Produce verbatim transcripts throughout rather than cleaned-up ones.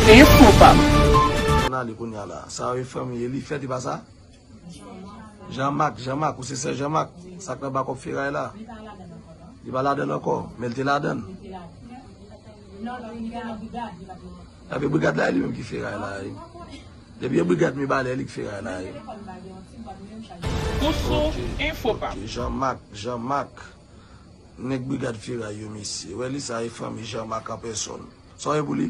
Enfo pa m. Ann ale kounye a la. Sa yo e fanmi Elifèt, e pa sa? Jean Marc, Jean Marc, ou se sè Jean Marc? Sa k nan bakòp feray la? Li pa ladann ankò, men l te ladann. Epi brigad la, e li menm ki feray la, wi. Depi e brigad Mibalè, li k feray la, wi. Ou sou Enfo pa m. Ok, Jean Marc, Jean Marc. Nèg brigad feray yo, mesye. Wè li sa, e fanmi Jean Marc an pèsòn. Sa w ye pou li?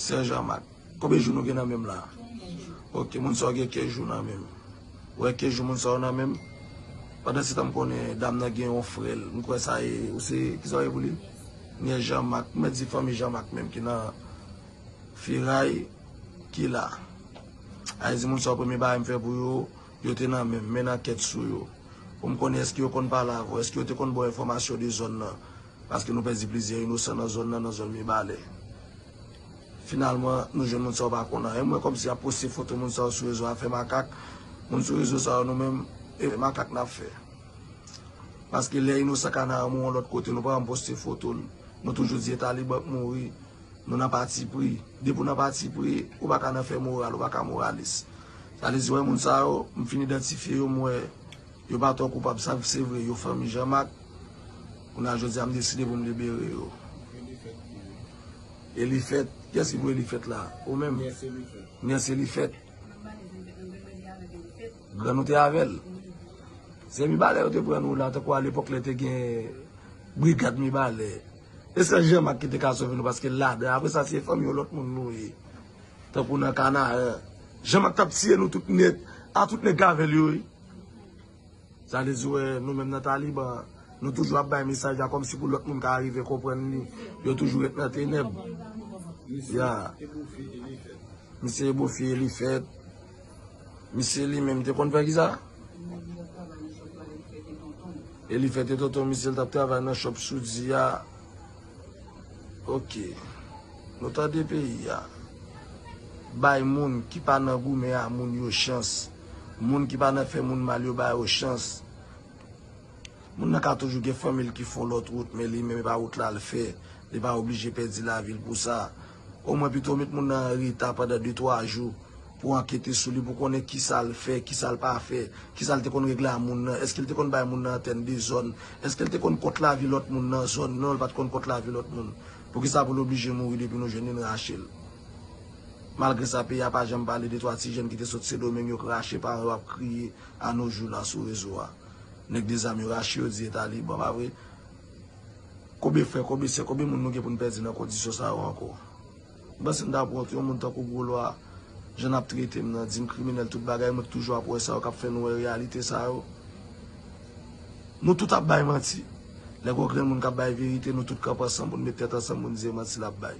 Sè Jean Marc. Konbyen jou nou gen nan men m la? Ok, moun sa yo gen kenz jou nan men m. Ou wè kenz jou moun sa yo nan men m? Pandan se tan m konnen dam nan gen yon frè l. M kwè sa e, ou se, ki sa w ye pou li? Nyès Jean Marc. M mèt di fanmi Jean Marc menm ki nan feray ki la. A vle di moun sa yo premye bagay m fè pou yo, yo te nan men m, mennen ankèt sou yo. Pou m konnen èske yo konn pale avè w, èske yo te konn ba w enfòmasyon de zòn nan. Paske nou pèdi plizyè inosan nan zòn nan, nan zòn Mibalè. Finalman, nou jwenn moun sa yo pa konn anyen. Mwen kòmsi y ap poste foto moun sa yo sou rezo a fè makak. Moun sou rezo sa yo nou menm, e makak n ap fè. Paske lè inosan Kanaan mouri yon lòt kote, nou pa janm poste foto l. Nou toujou di e Taliban k mouri. Nou nan patipri. Depi w nan patipri, ou pa ka nan fè moral, ou pa ka moralis. Sa vle di, wè moun sa yo, m fin idantifye yo, m wè yo pa twò koupab. Sa se vre, yo fanmi Jean Marc. Kounye a jodi a, m deside pou m libere yo. Elifèt. Kiyès ki pou Elifèt la? Ou menm? Nyès Elifèt. Grann ou te avè l. Se Mibalè yo te pran nou la, tankou alepòk lè te gen brigad Mibalè. E sèl Jean Marc ki te ka sove nou paske l ladan. Apre sa, se fanmi yon lòt moun nou ye. Tankou nan Kanaran. Jean Marc t ap tiye nou tout nèt. A tout nèg avè l yo, wi. Sa vle di, wè, nou menm nan Taliban, nou toujou ap bay mesaj la kòmsi pou lòt moun ka rive konprann li. Yo toujou ret nan tenèb. Ya. Misye e bofi Elifèt. Misye li menm te konn fè kisa? Elifèt e tonton misye, l t ap travay nan shop soudi a. Ok. Nou tande peyi a. Bay moun ki pa nan goumen a moun yo chans. Moun ki pa nan fè moun mal yo ba yo chans. Moun nan ka toujou gen fanmi l ki fè yon lòt wout, men li menm e pa wout la l fè. Li pa oblije pèdi lavi l pou sa. Omwen pito w met moun nan an reta pandan de, twa jou pou w ankete sou li, pou w konnen kisa l fè, kisa l pa fè, kisa l te konn regle a moun nan, èske l te konn bay moun nan antèn de zòn, èske l te konn kont lavi lòt moun nan zòn, non, l pa t konn kont lavi lòt moun. Poukisa pou l oblije mouri depi nou jwenn li n rache l? Malgre sa, peyi a pa janm pale de twa ti jèn ki te sot Sendomeng yo k rache paran yo ap kriye a nos jours la sou rezo a. Nèg dezame yo rache yo di e Taliban, pa vre? Konbyen frè, konbyen sè, konbyen moun nou gen pou n pèdi nan kondisyon sa yo ankò? M panse m ta pran yon moun tankou Gwo Lwa, jan n ap trete m nan, di m kriminèl, tout bagay, mwen toujou ap wè sa yo k ap fè nou wè reyalite sa yo. Nou tout ap bay manti. Lè gen yon grenn moun k ap bay verite, nou tout kanpe ansanm pou n met tèt ansanm pou n di e manti l ap bay.